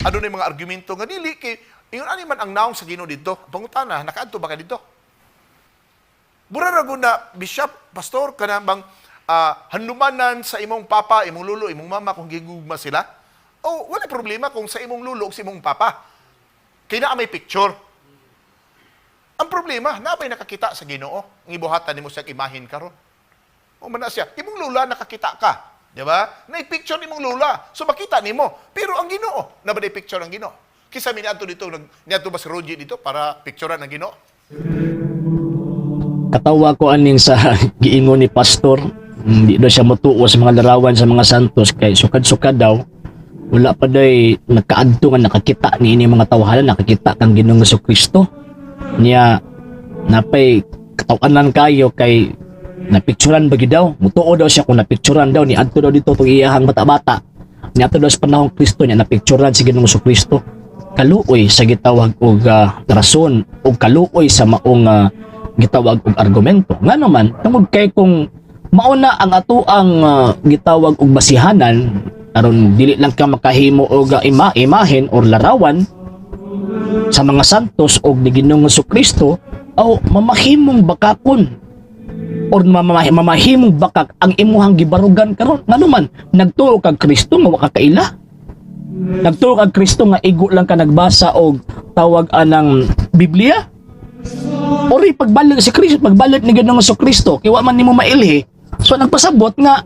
Adunay mga argumento nga dili kay ingon ani man ang naong sa Ginoo didto. Pangutana, nakaadto ba ka didto? Mura ra gud na bishop, pastor, kana bang handumanan sa imong papa, imong lolo, imong mama kung gigugma sila? Oh, wala problema kung sa imong lolo o sa imong papa. Kay naa may picture. Ang problema, naa bay nakakita sa Ginoo? Ang ibuhatan nimo siya imahin karon. O man na siya, imong lola nakakita ka. Di ba? Na picture nimong lola. So makita nimo. Pero ang Ginoo, naa ba picture ang Ginoo? Kinsa mi niadto dito, niadto ba si Rogie dito para picturean ang Ginoo? Katawa ko aning sa giingon ni pastor, hindi daw siya motuo sa mga larawan sa mga santos kay sukad-sukad daw wala pa day nakaadto nga nakakita ni ini mga tawhanan, nakakita kang Ginoong Kristo niya. Napay katawanan kayo kay napicturan ba gyud daw. Mutuo daw siya kung napicturan daw ni adto daw dito tong iyahang bata-bata, ni adto daw sa panahong Kristo niya, napicturan si Ginoong Kristo. Kaluoy sa gitawag og rason og kaluoy sa maong gitawag og argumento. Ngano man, tungod kay kung mauna ang atoang gitawag og basihanan aron dili lang ka makahimo og imahen or larawan sa mga santos og ni Ginoong Kristo, aw mamahimong bakakon or mamahimong bakak ang imuhang gibarugan karon. Ngano man, nagtuo kag Kristo nga wa ka kaila. Nagtuo kag Kristo nga igo lang ka nagbasa og tawag anang Biblia. Ori pagbalik si Kristo, pagbalik ni Ginoong Kristo, kay wa man nimo mailhi. So nagpasabot nga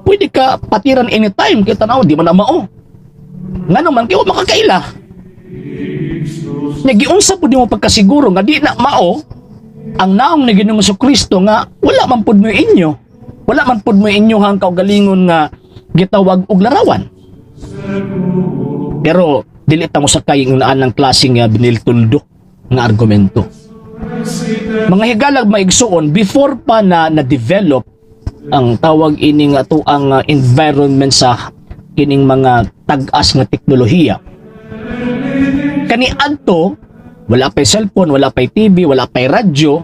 pwede ka patiran anytime kay tanaw di man na mao. Ngano man, kay wa makakaila. Nya giunsa pud nimo pagkasiguro nga di na mao ang naong ni Ginoong Kristo nga wala man pud mo inyo. Wala man pud mo inyo ang kaugalingon nga gitawag og larawan? Pero dili ta mo sakay ng naan ng klase nga biniltuldo nga argumento. Mga higalag maigsuon, before pa na na-develop ang tawag ini nga ato ang environment sa kining mga tag-as nga teknolohiya. Kani adto wala pay cellphone, wala pay TV, wala pay radyo,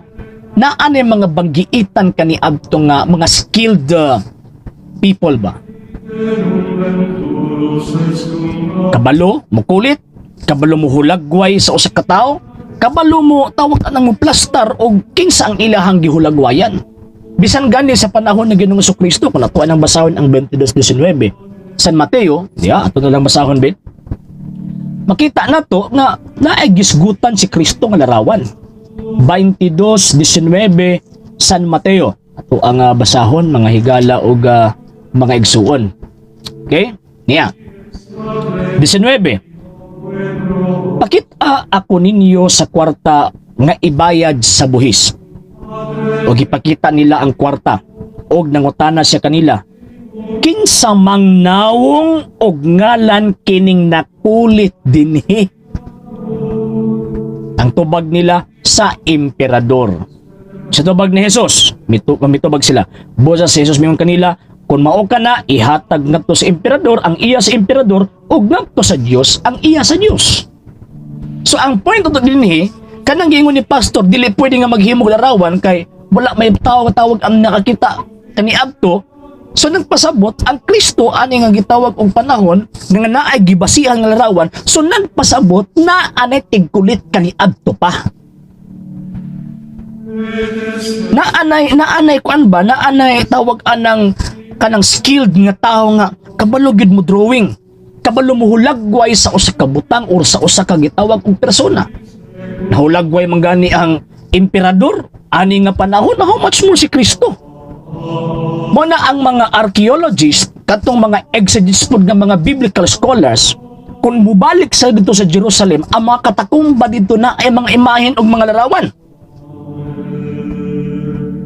naa ni mga banggiitan kani adto nga mga skilled people ba? Kabalo mukulit, kabalo mo hulagway sa usa ka tawo, kabalo mo tawag anang mo plastar og kinsa ang ilahang gihulagwayan. Bisan gani sa panahon ng Ginoong Kristo, kung ato ang basahon ang 22:19 San Mateo, diya ato na lang basahon bin. Makita na to nga naay gisgutan si Kristo nga larawan. 22:19 San Mateo. Ato ang basahon, mga higala ug mga igsuon. Okay? Niya. 19. "Pakita ako ninyo sa kwarta nga ibayad sa buhis." O gipakita nila ang kwarta. Og nangutana siya kanila, "Kinsa mang nawong og ngalan kining nakulit dinhi?" Ang tubag nila, "Sa emperador." Sa tubag ni Jesus, mitubag sila. Busa si Jesus mingon kanila, "Kung mao ka na, ihatag ngadto sa emperador ang iya sa emperador ug ngadto sa Dios ang iya sa Dios." So ang point ato dinhi, kanang giingon ni pastor dili pwede nga maghimog larawan kay wala may tawag-tawag ang nakakita kaniadto. So nagpasabot ang Kristo ani nga gitawag og panahon nga naay gibasihan nga larawan. So nagpasabot na anay tigkulit kaniadto pa. Naanay kuan ba, naanay tawag anang kanang skilled nga tao nga kabalo gyud mo drawing, kabalo mo hulagway sa usa ka butang or sa usa ka gitawag og persona. Nahulagway man gani ang emperador ani nga panahon, how much more si Kristo? Mo na ang mga archaeologists, katong mga exegetes pod nga mga biblical scholars, kung mubalik sa dito sa Jerusalem, ang mga katakumba dito na ay mga imahen og mga larawan.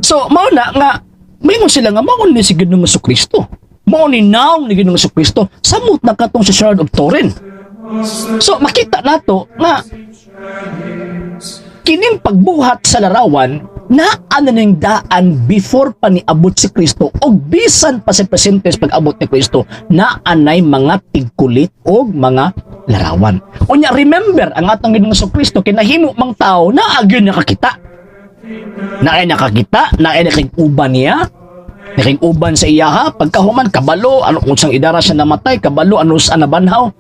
So, mao na nga maingon sila nga mao ni si Ginoong Kristo. Mao ni naong ni Ginoong Kristo. Samot na katong sa Shroud of Turin. So, makita nato nga kining pagbuhat sa larawan na ano ning daan before pa ni abot si Kristo o bisan pa sa presente sa pag-abot ni Kristo na anay mga tigkulit og mga larawan. Unya remember, ang atong Ginoong Kristo kinahimo mang tao na agyon nakakita. Na ay nakakita, na ay nakig-uban niya, nakig-uban sa iyaha, pagkahuman, kabalo, ano kung sang idara siya namatay, kabalo, ano sa nabanhaw.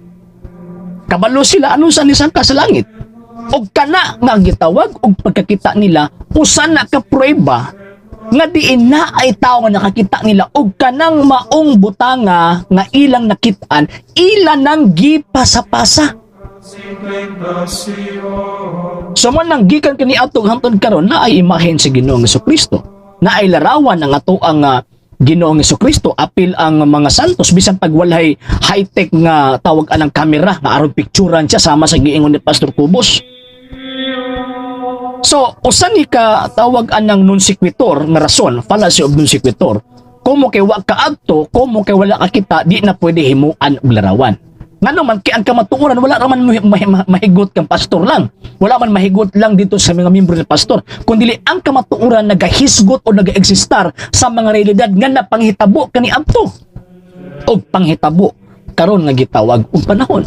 Kabalo sila anong sa nisangka sa langit. Og kana nga gitawag og pagkakita nila, usa na ka prueba nga diin na ay tao nga nakakita nila og kanang maong butanga nga ilang nakit-an, ila nang gipasapasa. So man nang gikan kani atong hangtod karon na ay imahen sa Ginoong Kristo. Na ay larawan ang ato ang Ginoong Kristo, apil ang mga santos, bisan pag walay high-tech nga tawag anang kamera nga aron picturean siya sama sa giingon ni Pastor Cubos. So, usa ni ka tawag anang non sequitur nga rason, fallacy of non sequitur. Komo kay wa kaadto, komo kay wala ka kita, di na pwede himuan og larawan. Ngano man kay ang kamatuoran wala ra man mahigot kang pastor lang. Wala man mahigot lang dito sa mga miyembro ni pastor. Kundi ang kamatuoran nagahisgot o nagaexistar sa mga realidad nga napanghitabo kaniadto og panghitabo karon nga gitawag og panahon.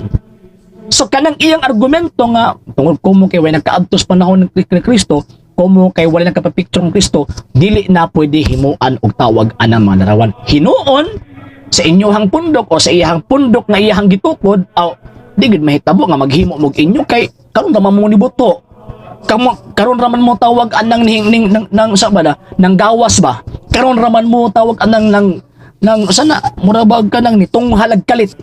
So kanang iyang argumento nga tungod komo kay way nagkaadto sa panahon ni Kristo, komo kay wala nagkapapicture ng Kristo, dili na pwede himuan og tawag anang mga larawan. Hinuon sa inyuhang pundok o sa iyahang pundok nga iyahang gitukod, aw di gid mahitabo nga maghimo mo og inyo kay karon ra man mo nibuto. Kamo karon ra man mo tawag anang ning ning nang, nang sa ba na, nang gawas ba? Karon ra man mo tawag anang nang nang sana mura ba ka nang nitong halag kalit,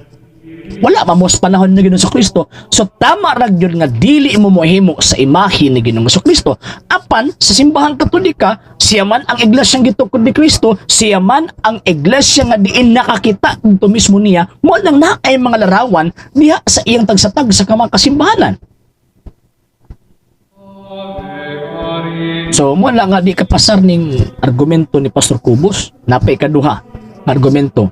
wala pa mo sa panahon ni Ginoong Kristo. So tama ra gyud nga dili mo mohimo sa imahe ni Ginoong Kristo. Apan sa Simbahang Katolika, siya man ang iglesyang gitukod ni Kristo, siya man ang iglesia nga diin nakakita dito mismo niya, mo nang naay mga larawan diha sa iyang tagsatag sa mga kasimbahanan. So mo lang nga di kapasar ning argumento ni Pastor Cubos. Napay kaduha argumento.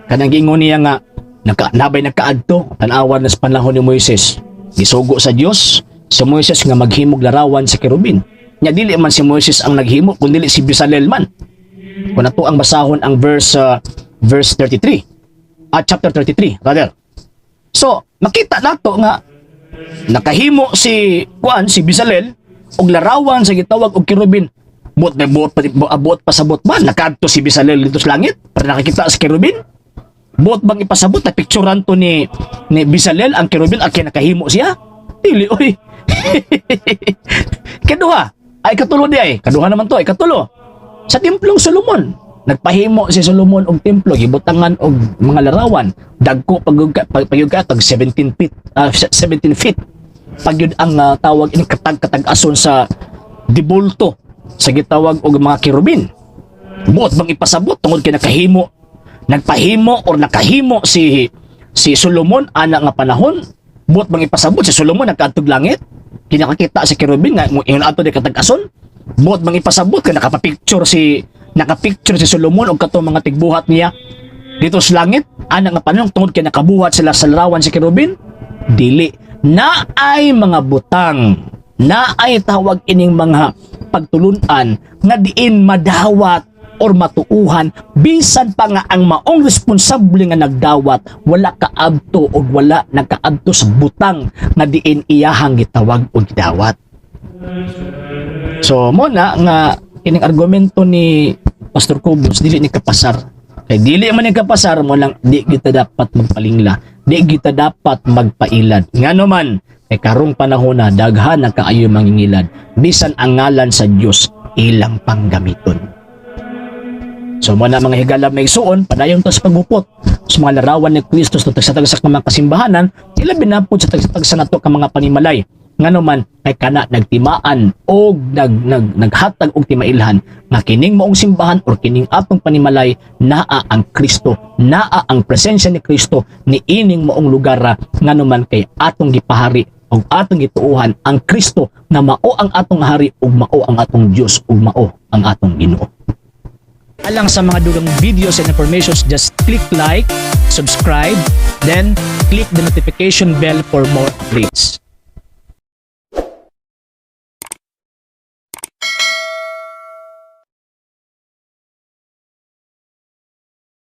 Kanang giingon niya nga nabay nagkaadto tan-awan na sa panahon ni Moises. Gisugo sa Dios si Moises nga maghimog larawan sa kerubin. Nya dili man si Moises ang naghimo kun dili si Bezalel man. Kung ato ang basahon ang verse 33 at chapter 33 rather. So makita nato nga nakahimo si kuan si Bezalel og larawan sa gitawag og kerubin. Buot may buot pa buot pasabot ba nakaadto si Bezalel dito sa langit para nakakita sa kerubin? Buot bang ipasabot na picturean to ni Bezalel ang kerubin at kaya nakahimo siya? Dili oy. Kaduha, ay katulo di ay. Kaduha naman to, ay katulo. Sa templong Solomon, nagpahimo si Solomon og templo, gibutangan og mga larawan. Dagko pag ka tag 17 feet, 17 feet. Pagyud ang tawag ini katag-katag-ason sa dibulto sa gitawag og mga kerubin. Buot bang ipasabot tungod kay nakahimo, nagpahimo or nakahimo si Solomon ana nga panahon, buot bang ipasabot si Solomon nagkaadtog langit kinakakita si kerubin nga ingon ato di katag-ason? Buot bang ipasabot kay nakapicture si Solomon og katong mga tigbuhat niya dito sa langit ana nga panahon tungod kay nakabuhat sila sa larawan si kerubin? Dili. Naay mga butang, naay tawag ining mga pagtulunan nga diin madawat or matuuhan bisan pa nga ang maong responsable nga nagdawat wala kaadto o wala nagkaadto sa butang nga diin iyahang gitawag o gidawat. So mo na nga ining argumento ni Pastor Cubos dili ni kapasar. Kay dili man ni kapasar, mo lang di kita dapat magpalingla, di kita dapat magpailad. Ngano man kay karong panahon na daghan na kaayo mangingilad, bisan ang ngalan sa Dios ilang panggamiton. So mo na, mga higala, may suon, padayon ta sa paghupot sa mga larawan ni Kristo sa tagsa-tagsa ka mga kasimbahanan, ilabi na pod sa tagsa-tagsa nato ka mga panimalay. Ngano man kay kana nagtimaan og nag, nag naghatag og timailhan nga kining maong simbahan or kining atong panimalay naa ang Kristo, naa ang presensya ni Kristo ni ining maong lugar, ngano man kay atong gipahari og atong gituohan ang Kristo nga mao ang atong hari ug mao ang atong Dios ug mao ang atong Ginoo. Alang sa mga dugang videos and informations, just click like, subscribe, then click the notification bell for more updates.